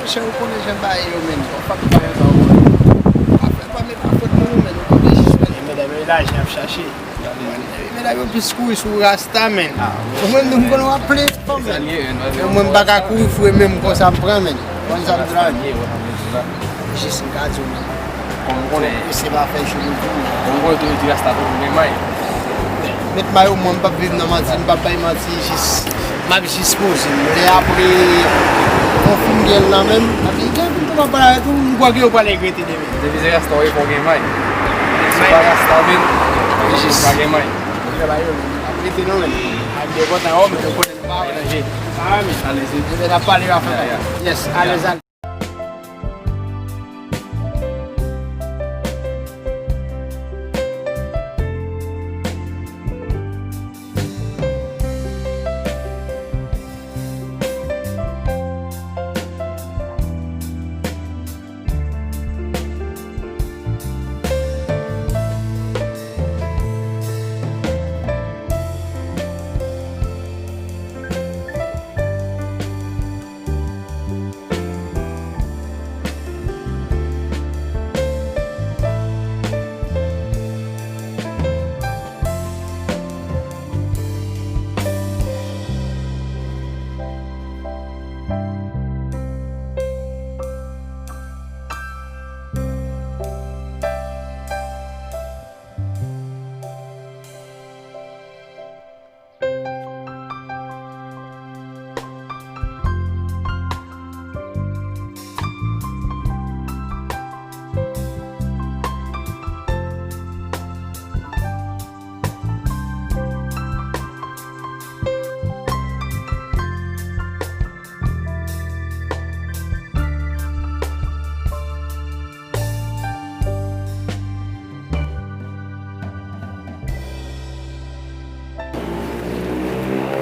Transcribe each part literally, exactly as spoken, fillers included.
Monchè, ou konnen jan bagay yo, menn. Ou pa fè pa men pa fòt nou, menn. Ou konnen jis, menn. E medam yo lajan ap chache. Medam yo plis kouri sou rasta, menn. Ou menm, nou, m konnen w ap plenyen fanm, menn. Mwen, m pa ka kouri fou e menm konsa m pran, menn. Konn sa m di la. Jis m ka di w, menn. Kòm ou konnen. Mesye pa fè jou nou tou. Kòm ou konnen tou, di rasta tou gen may. Met may o mwen, m p ap viv nan manti, m p ap bay manti, jis, m ap jis poze m. Lè apre, mwen fin gen l nan men m, epi gen moun tou m ap pale avèk ou, m kwè ke yo pral regrete demen. Depi se rasta w ye, fò w gen may. Si w pa rasta w menm, jis pa gen may. Mwen fè bay yo, m ap rete nan men m. Ak de kontan yo, men yo konnen nou pa wè. Alezi. Alezi. Epi n ap pale yo a fè bay. Yes, alezi, alezi.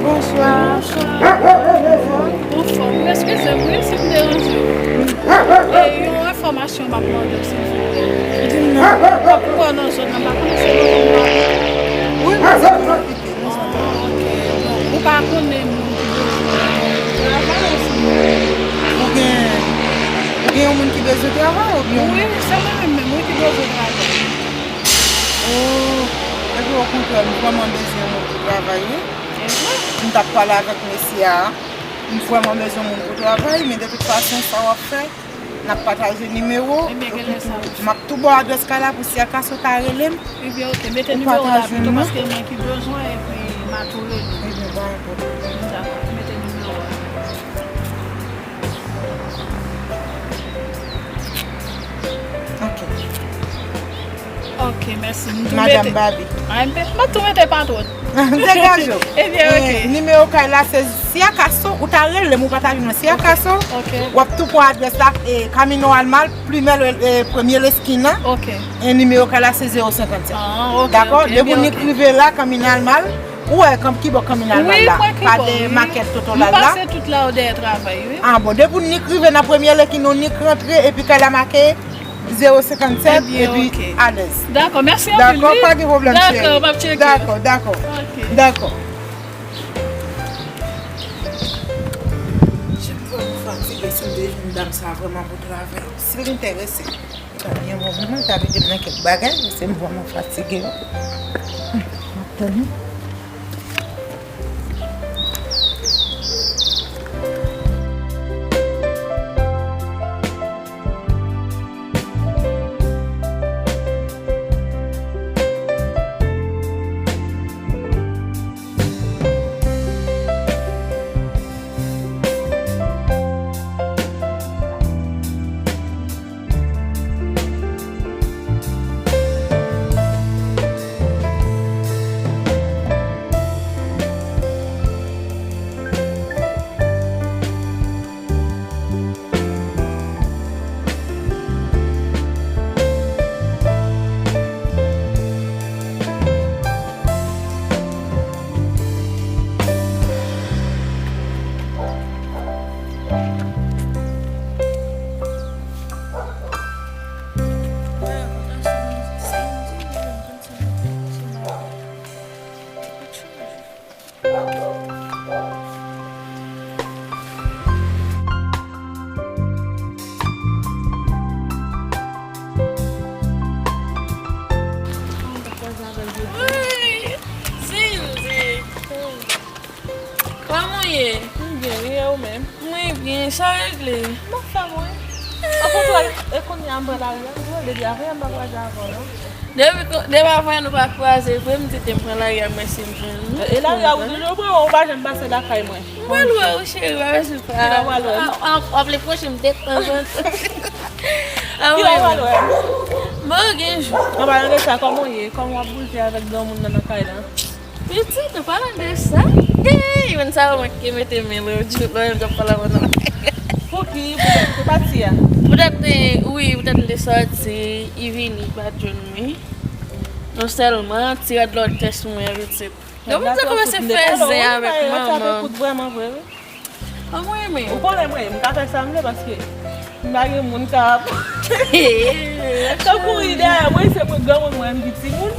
Bonswa. Bonswa. Anfòm. Eskize m, wi, si m deranje w. E, yon enfòmasyon m ap mande w, silvouplè. Di m non. Tankou w nan zòn nan, m pa konnen se nan zòn nan. Wi, nan zòn nan. Ah, ok. Bon, ou pa konnen moun ki bezwen travay osi? Ou gen, ou gen yon moun ki bezwen travay oubyen? Wi, se mwen menm, wi, ki bezwen travay. Oh, epi okontrè, m vrèman bezwen moun pou travay, wi. M t ap pale avèk mesye a. M vrèman bezwen moun pou travay, men de tout fason, sa w ap fè, n ap pataje nimewo. Ebyen, genlè sa. M ap tou ba w adrès kay la pou si akaso ta rele m. Ebyen, ok, mete nimewo la pito, paske mwen ki bezwen, epi m a tou rele. Ebyen, pa gen pwoblèm. Dakò, mete nimewo a. Ok. Ok, mèsi. M tou mete. Madanm Babi. Ah, m ap tou mete patwòn. Degaje w. Ebyen, ok. Eh, nimewo kay la, se si akaso, ou ta rele m, ou pa ta jwenn mwen. Si akaso, ok, w ap tou pran adrès la, eh, Camino al Mar, Plimè, eh, premye leskina. Ok. E nimewo kay la, se zewo senkannsèt. Ah, ok, dakò? Ok, depi w nik rive la, Camino al Mar, ou wè kanp ki bò Camino al Mar la? Wi, mwen ki bò, wi. Pa de makèt Toto Lal la? M pase tout la, dèyè travay, wi. Ah, bon, depi w nik rive nan premye leskina, w nik rantre, epi kay la make zewo senkannsèt, ebyen, epi ok. Alèz. Dakò, mèsi anpil, wi. Dakò, pa gen pwoblèm, cheri. Dakò, m ap tcheke. Dakò, dakò. Ok. Dakò. Jan m vrèman fatige, si m te jwenn dam sa vrèman pou travay. Si l enterese, ta byen bon, vrèman, ta ede m nan kèk bagay, paske m vrèman fatige. M ap tann li. ye? M byen, wi, e ou menm? Mwen byen, sa regle? M ap fè mwen. Anfen, e kounye a m pran lari a, m pran depi apre a m pa kwaze avè w non. Depi ko- depi apre a nou pa kwaze vre, m di te m pran lari a, mwen si m jwenn ou. E lari a ou toujou pran, ou pa janm pase lakay mwen. M pral wè ou, cheri, pa bezwen pa. Kile w pral wè m? W ap vle pwoche m de tanzantan. Kile w pral wè m? Bon, gen jou. An palan de sa, kòman w ye? Kòman w ap bouje avèk granmoun nan nan kay la? Pitit, an palan de sa, hey, moun sa yo manke mete men lòt jou, lòt jou, ap pale avè w nan. Pouki? Poutèt ou te pati a? Poutèt, eh, wi, poutèt m te sòti, li vini, li pa t jwenn mwen. Non sèlman, ti rad lòt tès mwen, pitit. Granmoun sa kòmanse fè zen avèk manman. Sa te kout vrèman vre, wi. An mwen menm. Ou konnen mwen, m ka fè sa m vle paske m pa gen moun k ap ka kouri dèyè mwen, se mwen granmoun mwen ki timoun.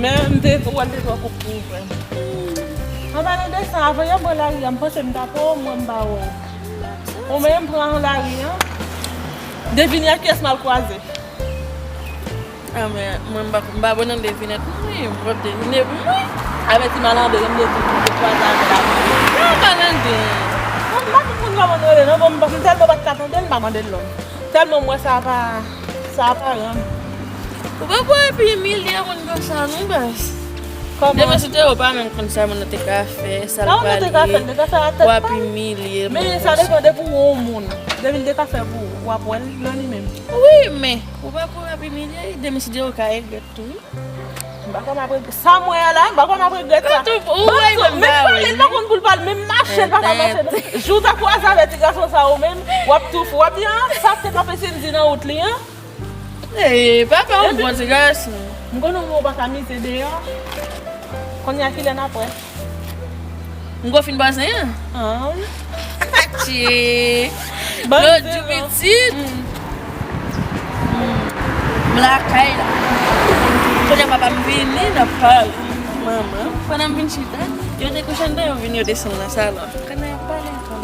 Men m te wè l te twò kout pou ou frè m. An palan de sa, avan yè m pran lari a, m panse m t ap wè w, mwen m pa wè w. Ou menm pran lari a. Devine ak kiyès m al kwaze. Ah, men mwen m pa, m pa bon nan devinèt, mwen, m p ap devine pou mwen. Avèti malandren, m te di w, m te kwaze avè l avan. Nan malandren. Mwen m pa konn kòman nou rele non, bon, m pa, m tèlman pa t ka tande l, m pa mande l non. Tèlman m wè sa pa, sa pa rann. Ou pa pou epi imilye moun konsa non, baz. Kòman? Demen si te yo pa menm konn sa moun nan te ka fè, sa l pale. Sa moun nan te ka fè, l te ka fè a tèt pa l. W ap imilye l. Men sa depann de pou yon moun. Depi l te ka fè pou ou, w ap wè l nan li menm. Wi, men ou pa pou ap imilye li, demen si te yo ka regrèt tou, wi. M pa konn ap regrèt. Sa m wè a la, m pa konn ap regrèt sa. Ou wè menm pale, l pa konn pou l pale, menm mache, l pa ka mache non. Jou w ta kwaze avè ti gason sa ou menm, w ap tou fou. W ap di, ah, sa te pa fè Cindy nan wout li an. Ey, papa, ou bon ti gason. M konnen ou pa ka mize deyò. Kounye a kilè n ap wè? M gon fin bòzen an. Atye. Lòt jou pitit. M lakay la. Kounye a papa m vini, n ap pale. Manman, pandan m vin chita, yo te kouche anndan, yo vin, yo desann nan salon. Kounye a y ap pale ankò.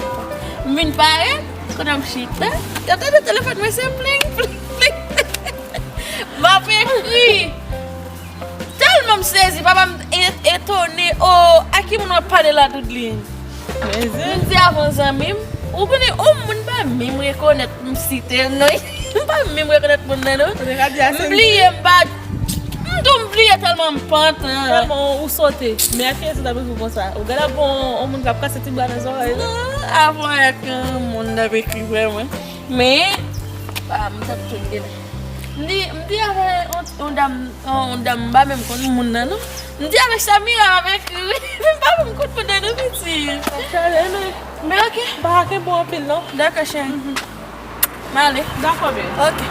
M vin parèt, kounye a m chita, y ap tande telefòn mwen se pling, pling, pling. M ap ekri. Tèlman m sezi, papa m e- etone, oh, a ki moun w ap pale la, Doudline? M di avan zanmi m, ou konnen, oh, moun pa menm rekonèt m site l non. M pa menm rekonèt moun nan non. M bliye, m pa, m tou m bliye tèlman m pantan. Tèlman ou sote. Men a kiyès ou t ap ekri konsa? Ou gade ap gon yon moun k ap kase ti bra nan zòrèy la. Non, avan ak yon moun t ap ekri vrèman. Men, pa, m t ap tou gade. M di, m di avè yon, yon dam, yon, yon dam, m pa menm konn moun nan non. M di avèk Samira avèk li, wi. M pa menm konn moun nan non, pitit. Chale, men. Men oke. M pa kenbe w anpil non. Dakò, cheri. M ale. Dakò, bebe. Oke.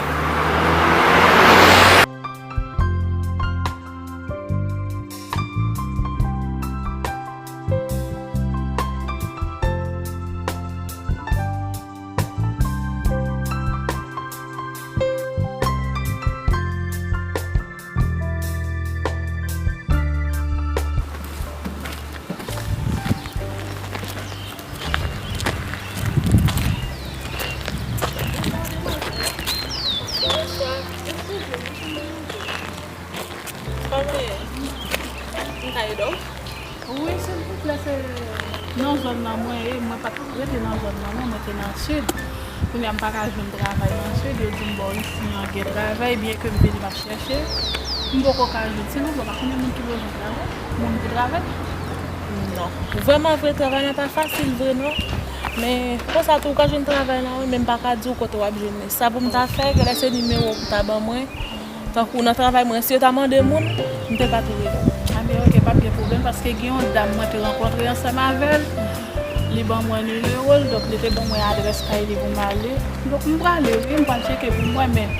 Kòman ye? M ka ede w? Wi, silvouplè, se nan zòn nan mwen ye. Mwen pa t rete nan zòn nan, non, mwen te nan sid. Kounye a, m pa ka jwenn travay nan sid. Yo di m, bò isi an gen travay, byenke m vini, m ap chèche. M poko ka jwenn. Silvouplè, pa konbyen moun ki bezwen travay? Moun pou travay? Non. Vrèman vre, travay la pa fasil vre, non. Men, konsa tou, ou ka jwenn travay la, wi, men m pa ka di w kote w ap jwenn li. Sa pou m ta fè, genlè se nimewo w pou ta ban mwen. Tankou nan travay mwen, si yo ta mande moun, m te ka tou rele w. Anben, oke, p ap gen pwoblèm, paske gen yon dam mwen te rankontre ansanm avè l, li ban mwen nimewo l, donk li te ban mwen adrès kay li pou m ale. Donk, m prale, wi, m pral tcheke pou m wè, men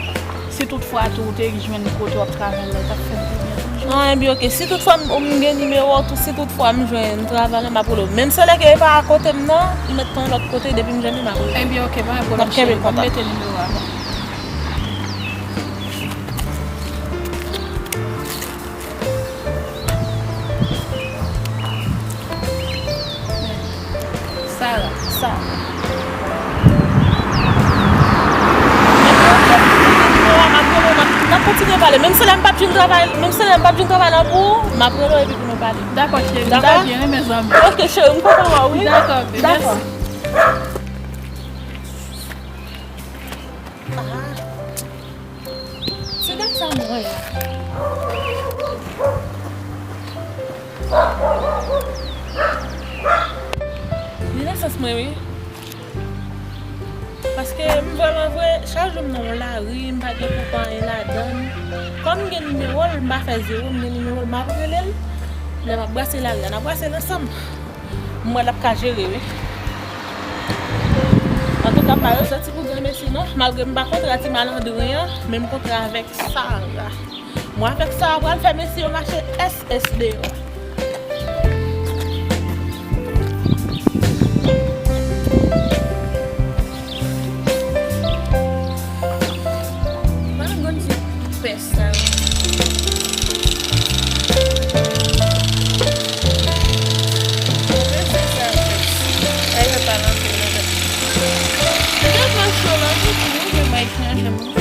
si toutfwa tou ou te jwenn kote w ap travay la, ou t ap fè m pi byen toujou. An, enben, oke, si toutfwa m, m gen nimewo w tou, si toutfwa m jwenn travay la, m ap rele w. Menm si lè ke e pa akote m nan, m mèt nan lòt kote, depi m jwenn li, m ap rele w. Enben, oke, pa gen pwoblèm, cheri, m ap mete nimewo a. Sara, sa. N ap kontinye pale. Menm si lè m pa t Vin travay, menm si lè m p ap vin travay la pou ou, m ap rele w epi pou nou pale. Dakò, cheri. Dakò? M ta byen renmen zanmi. Ok, cheri, m kontan wè w, wi. Dakò, ok, dakò. Mèsi. Ah. Se gad sa m wè a. Li nan sans mwen, wi. Paske m vrèman vre, chak jou m nan yon lari, m pa gen konpa anyen ladan l. Kòm m gen nimewo l, m pa fè zewo, m gen nimewo l, m ap rele l. Lè m ap brase lari a, n ap brase l ansanm. M wè l ap ka jere, wi. Antouka, m pa resanti pou granmesi non, malgre m pa kontre a ti malandren an, men m kontre avèk Sara. Mwen avèk Sara pral fè mesye yo mache S S deyò. Mwen konn se pès sa yo. Mwen se sa yo pès. Ay, yo pa nan fè nan tèt. Tèt mwen cho la, tout moun, men mwen chanje mwen.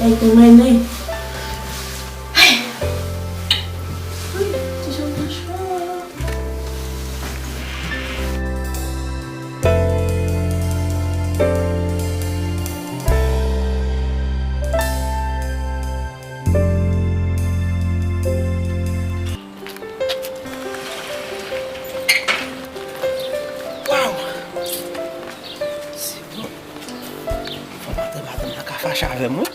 Ay, kou mennen. Ay. Wi, ti jan nan chwa. Waw! Se bon. Fò maten, madanm nan ka fache avè m, wi.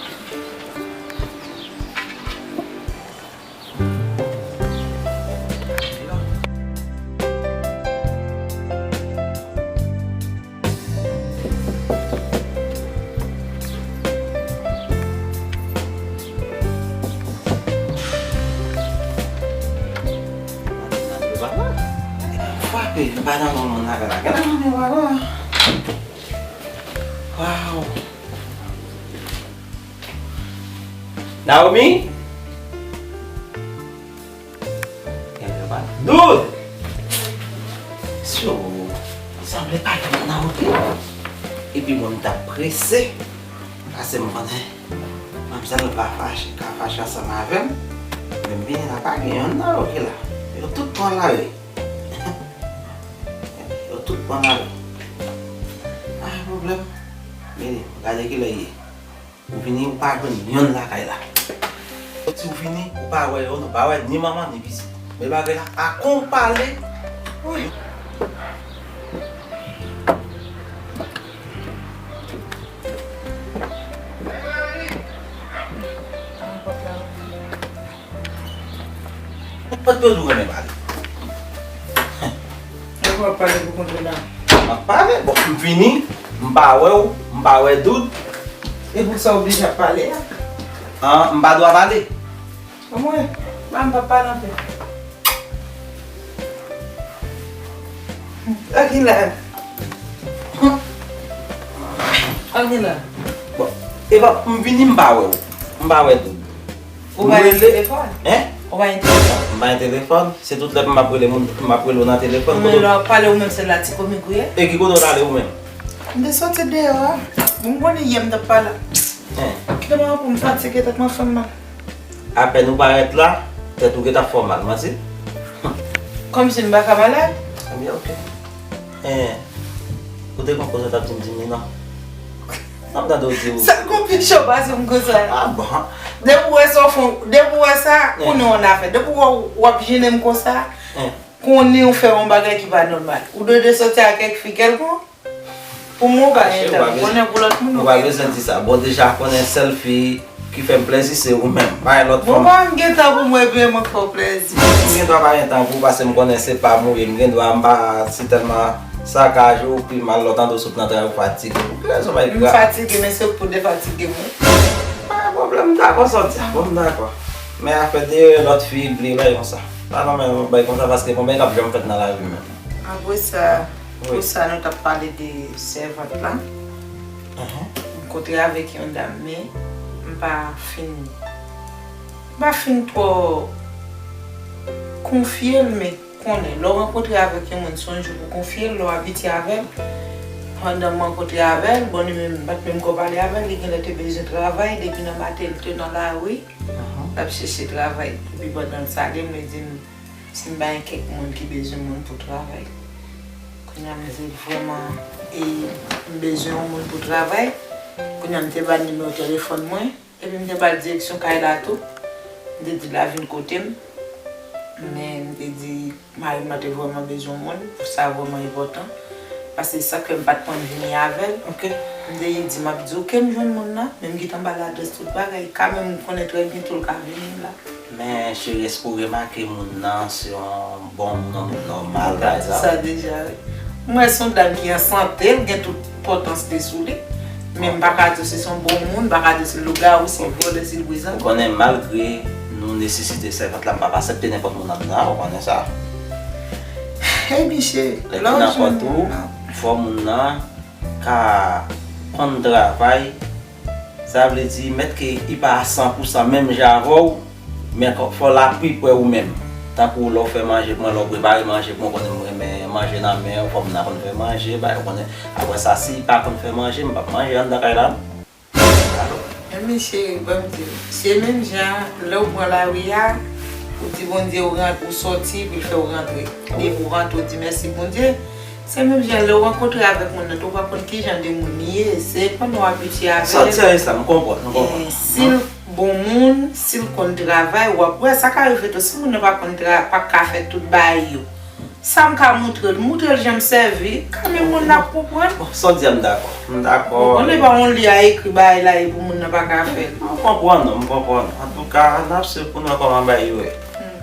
Frape, m pa nan moun nan la. Gade moun nan la. Waw. Naomi? Doud! Syo, sanble pa gen moun nan wout li. Epi mwen m t ap prese. Paske m konnen manmzèl pa fache, ka fache ansanm avè m. Men m vini la, pa gen youn nan yo ki la. Yo tout pran lari. Yo tout pran lari. Pa gen pwoblèm. Vini, gade kilè l ye. Ou vini, ou pa jwenn yonn lakay la. Soti ou vini, ou pa wè yonn, ou pa wè ni manman, ni pitit. Men bagay la, a kon pale. Wi. Ou pa t bezwen renmen pale. Ou pa pale pou kont ou la. M ap pale. Bon, m vini, m pa wè w, m pa wè Doud. E pou sa w oblije ap pale a? An, m pa dwa pale. Anmwey, ba m pa pale anfen. Sa ki la? Sa ki la? Bon, e pa, m vini, m pa wè w. M pa wè Doud. Ou pa gen telefòn? Hein? Ou pa gen telefòn? M pa gen telefòn. Se tout lè m ap rele moun, m ap rele w nan telefòn. Men lè w ap pale ou menm se la ti komik ou ye? E ki kote w t ale ou menm? M te soti deyò a. M konnen yè m t ap pale. Hein? Kite m pou m fatige, tèt mwen fè m mal. Apèn ou parèt la, tèt ou gentan fè w mal, manti. Kòmsi m pa ka malad? Ebyen, ok. Hein. Ou te gon koze w t ap di m, di m li non. M ap tande w di w. Sa konpli cho pase m konsa. Ah bon? Depi w wè sa w fè, depi w wè sa, konnen w nan afè. Depi w wè w ap jennen m konsa, konnen w fè yon bagay ki pa nòmal. Ou dwe de sòti ak kèk fi kèlkonk. Pou mwen, ou pa gen tan. Ou konnen pou lòt moun, ou pa bezwen di sa. Bon, deja konnen sèl fi ki fè m plezi se ou menm. Pa gen lòt fanm. Bon, pa m gen tan pou mwen, epi mwen k fè w plezi. M gen dwa pa gen tan pou ou, paske m konnen se pa m ou ye. M gen dwa m pa si tèlman sakaje w, pi mal lè w tande w sot nan travay ou fatige. Ou ki rezon bay gra. M fatige, men se ou k pou defatige m wi. Pa gen pwoblèm, m dakò sa w di a. Bon, m dakò. Men afè de lòt fi, bliye bay konsa. Pa nan men bay konsa, paske konbyen k ap janm fèt nan lavi menm. Apre sa, pou sa nou t ap pale de sèvant la. M kontre avèk yon dam, men m pa fin, m pa fin twò konfye l, men konnen, lè w rankontre avèk yon moun, se yon jou pou konfye l, lè w abitye avè l. Pandan m rankontre avè l, bon, li menm, m pa t menm ko pale avè l, li genlè te bezwen travay, depi nan maten, li te nan lari, l ap chèche travay. Epi pandan l sale m, li di m, si m pa gen kèk moun ki bezwen moun pou travay. Kounye a m di l vrèman, e, m bezwen yon moun pou travay. Kounye a m te ba l nimewo telefòn mwen, epi m te ba l direksyon kay la tou. M te di l la vin kote m. Men m te di mari m nan te vrèman bezwen yon moun, pou sa vrèman enpòtan. Paske sa k fè m pa t konn vini avè l. M te di, m ap di, oke, m jwenn moun nan, men m gentan ba l adrès tout bagay. Kanmenm, m konnen trè byento l ka vini la. Men cheri, èske w remake moun nan se yon bon moun, yon moun nòmal, pa egzanp? Sa deja, wi. M wè se yon dam ki an sante, l gen tout pòtans li sou li. Men m pa ka di w si se yon bon moun, m pa ka di w si l lougawou, si l vòlè, si l brize. Ou konnen, malgre nou nesesite sèvant la, m p ap aksepte nenpòt moun anndan an, ou konnen sa. Hey, Miche, lè w jwenn moun nan, fò moun nan ka konn travay, sa vle di, mèt ke li pa a san pou san menm jan avè w, men fò l a pi prè ou menm. Tankou lè w fè manje pou mwen, lè w prepare manje pou mwen, w konnen m renmen manje nan men w, fò m nan konn fè manje, bay, w konnen. Apre sa, si li pa konn fè manje, m p ap manje anndan kay la, non. Men cheri, ban m di w, se menm jan, lè w pran lari a, ou di Bondye w rant-, ou sòti, pou l fè w rantre. Depi w rantre, ou di mèsi Bondye. Se menm jan lè w rankontre avèk moun nan tou, ou pa konn ki jan de moun li ye, se pandan w abitye avè l. Sa w di a, e sa, m konprann, m konprann. Si l bon moun, si l konn travay, w ap wè, sa ka rive tou, si moun nan pa konn tra-, pa ka fè tout bagay yo. Sa m ka moutre l, moutre l jan m sèvi, kanmenm moun nan ap konprann. Bon, sa w di a, m dakò, m dakò. Ou konnen pa yon li a ekri bagay la e pou moun nan pa ka fè l. M konprann ou, m konprann ou. Antouka, n ap swiv pou n wè kòman bagay yo ye.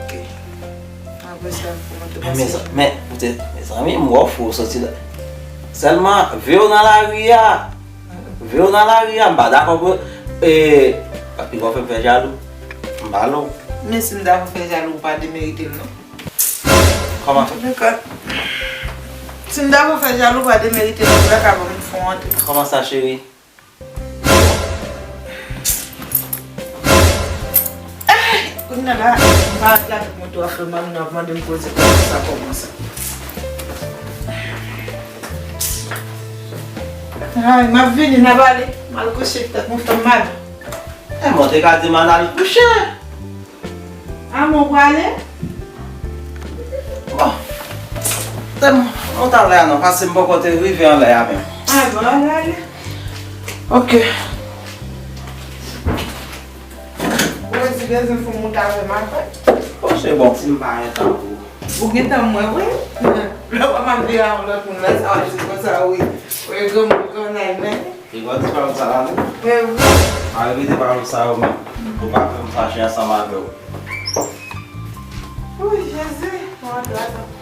Ok. Apre sa, kòman te pase? Men, mezanmi, mezanmi, m wè w fou, w sòti la. Sèlman, veye w nan lari a. Veye w nan lari a, m pa dakò pou, e, papi, w ap fè m fè jalou. M pa lou. Men si m ta fè w fè jalou, ou pa demerite l, non. Kòman? Antouka, si m ta fè w fè jalou, ou pa demerite l, ou ta ka ban m fon an tou. Kòman sa, cheri? Ay, kounye a la, m pa ret la, tout moun tou ap fè m mal, nou ap mande m koze kòman sa, kòman sa. Ay, m ap vini, n ap ale. M al kouche, tèt mwen fè m mal. E, mwen te ka di m al al kouche. A, mwen prale? Bon. Tèm, ou t alè a non, paske m poko te rive anlè a menm. A, bon, al ale. Ok. Ou di bezwen fè m moute avè m apre? Bon, se bon, si m pa gen tan pou ou. Ou gen tan mwen, wi. Lè w wè m ap viv a yon lòt moun la, sa w ap di konsa, wi. Ou e granmoun, granmay, men. Li pa di pawòl sa la, non? Men wi. Pa repete pawòl sa yo, men. Pou pa fè m fache ansanm avè w. Wi, Jezi, mwen antre adan.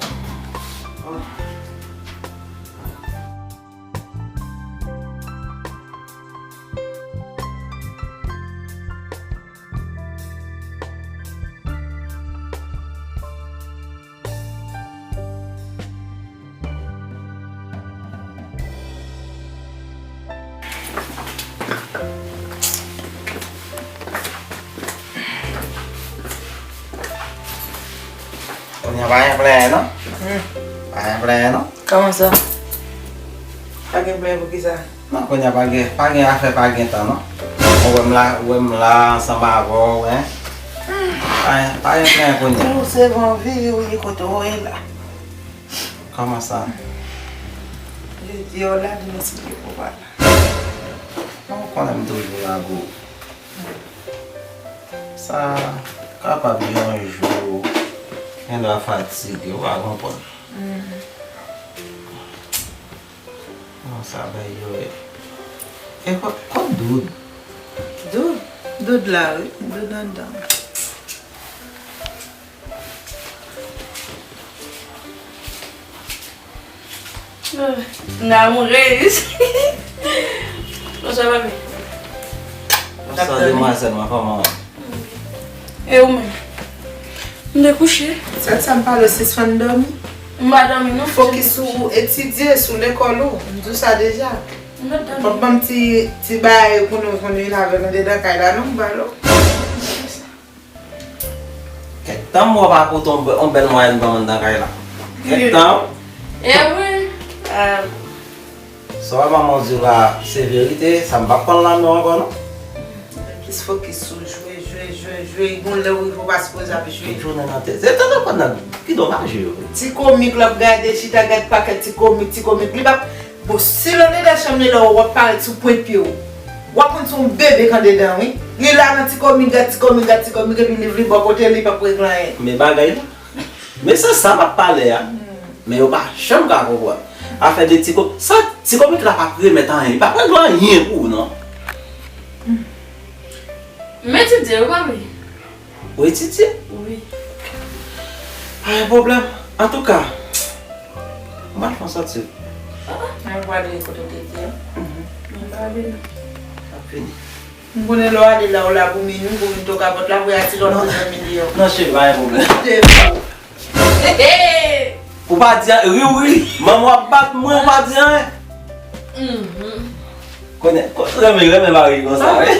Kounye a pa gen plenyen non. Hmm. Pa gen plenyen non. Kòman sa? Pa gen plenyen pou kisa? Non, kounye a pa gen, pa gen afè, pa gen tan non. Ou wè m la, ou wè m la ansanm avè w, en. Pa, pa gen plenyen kounye a. Ou se van vi, ou ye kote w ye la. Kòman sa? Jodi a w la, demen si Dye pou pa la. Konnen m toujou la pou ou. Sa kapab yon jou, gendwa fatige, ou pa konprann. Non, sa bay yo e. E kot, kot Doud? Doud? Doud la, wi. Doud anndan. N amourez. Bonswa, papi. Bonswa, demwazèl, mwen, kòman w ye? E ou menm? M te kouche. Sèl sa m pale, sispann dòmi. M pa dòmi, non. Fokis sou etidye, sou lekòl ou. M di w sa deja. M pa dòmi. Fòk ban m ti, ti bagay pou nou, pou nou vin avè l andedan kay la, non, m ba l. Kèk tan m wè w pa pote yon bè-, yon bèl mwayèn ban m anndan kay la. Kèk tan. E wi. Sa w wè manman w di w la, se verite, sa m p ap pran l nan men w ankò, non. Plis fokis sou jwe, jwe, jwe, jwe. Gon lè w rive w pa sipoze ap jwe. Tout jounen nan tèt. Se tande w konn nan ki domaj yo. Ti komik l ap gade, chita gad pakèt ti komik, ti komik. Li p ap Bon, si l andedan chanm li la, w ap parèt sou pwent pye w. W ap konn se yon bebe k andedan, wi. Li la nan ti komik, gad ti komik, gad ti komik, epi liv li bò kote l, li p ap regle anyen. Men bagay la. Men se sa m ap pale a. Men yo pa janm ka konprann. Afè de ti ko-, sa, ti komik la p ap remèt anyen. Li p ap regle anyen pou ou, non. Men ti di, wi, papi. Ou etidye? Wi. Pa gen pwoblèm. Antouka, m pral fè yon sòti. Mwen prale kote w te di a. Mhm. Mwen pa vini. M ap vini. M konnen lè w ale la, w la pou minwi, pou vin toka pòt la, pou y a ti lòt zanmi deyò. Non, cheri, pa gen pwoblèm. Ou pa di anyen, ri, w ri. Manman w ap bat mwen, ou pa di anyen. Mhm. Konnen, ko-, renmen, renmen mari konsa, wi.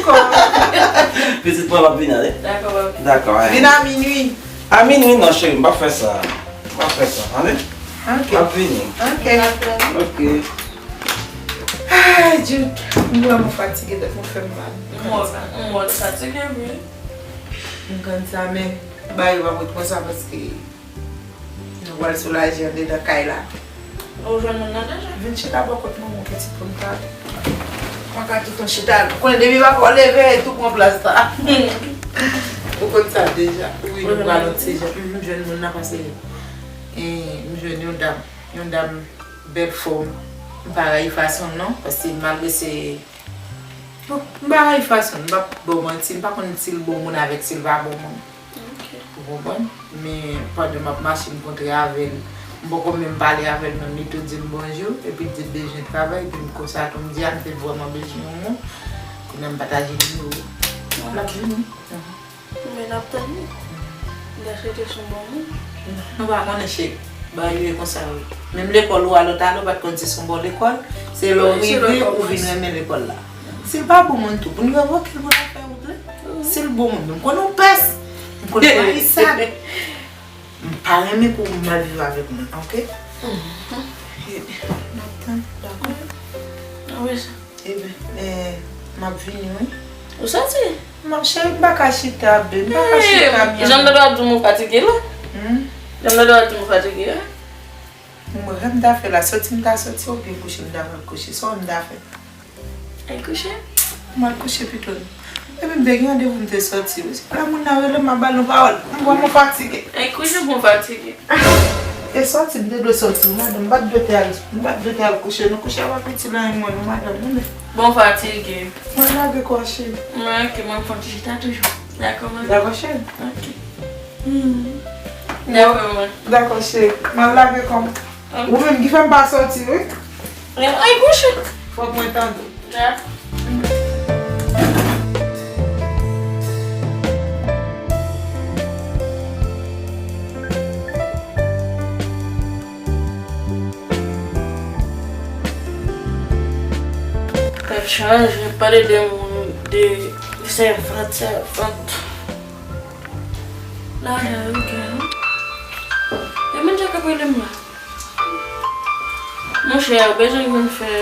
Pitit mwen, m ap vini, ale. Dakò, papi. Dakò, hein. Vin a minwi. A minwi, non, cheri, m p ap fè sa. M p ap fè sa, ale. Ok. M ap vini. Ok. Ok. Ay, Jude, m vrèman fatige, tèt mwen fè m mal. M wè, m wè w fatige, wi. M konn sa, men bagay yo p ap ret konsa paske nou pral soulaje andedan kay la. Ou jwenn moun nan deja? Vin chita bò kot manman w pitit pou n pale. Mwen ka toutan chita. Konnen depi papa w leve, tou pran plas la. Ou konn sa deja. Wi, nou pral yon ti jan. Mhm, m jwenn moun nan pase, eh, m jwenn yon dam. Yon dam bèl fòm. M pa rayi fason l non, paske malgre se, bon, m pa rayi fason l, m p ap ba w manti, m pa konn si l bon moun avèk si l pa bon moun. Ok. Ou konprann? Men pandan m ap mache, m kontre avè l. M poko menm pale avè l menm, li tou di m bonjou, epi l di l bezwen travay, epi m konsa tou m di a, m te vrèman bezwen yon moun. Kounye a m pataje nimewo l. L ap vini. Mhm. Men n ap tann li. M ta swete s on bon moun. Nou pa konnen, cheri. Bagay yo ye konsa, wi. Menm lekòl ou al, ou t ale, ou pa t konn si s on bon lekòl. Se lè w rive, ou vin renmen lekòl la. Si l pa bon moun tou, pou n revoke l pou n al fè wout li. Si l bon moun, men m konnen w pès. M konnen w rayisab. M pa renmen pou w mal viv avèk moun, ok? Mhm. N ap tann, dakò? Wi, sa. Ebyen, eh, m ap vini, wi. Ou soti? M ap, cheri, m pa ka chita, babe. M pa ka chita, mi amor. Jan m ta dwe ap di w m fatige la. Hmm? Jan m ta dwe ap di w m fatige a. Mwen, sa m ta fè la, soti m ta soti, oubyen kouche m ta pral kouche. Sa w m ta fè? Al kouche? M al kouche pito. Epi m te gen randevou m te soti, wi. Se pou la moun nan rele m, m ap ba l yon pawòl. M vrèman fatige. Al kouche pou m fatige. E sòti, m te dwe sòti, wi, madanm. M pa t dwe te al, m pa t dwe te al kouche, non. Kouche a pa piti nan men mwen, non, madanm, non, men. Bon, fatige. Mwen lage kò, cheri. Mwen, ok, mwen fè yon ti chita toujou. Dakò, mwen. Dakò, cheri. Ok. Hmm. Dakò, mwen. Dakò, cheri. Mwen lage kò m. Ok. Ou menm ki fè m pa sòti, wi. Al kouche. Fòk mwen tande w. Dakò. Tèt chaje, pale de moun, de sèvant, sèvant. La, la, ok. E moun sa k ap rele m la? Monchè, ou bezwen vin fè.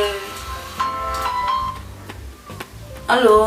Alo?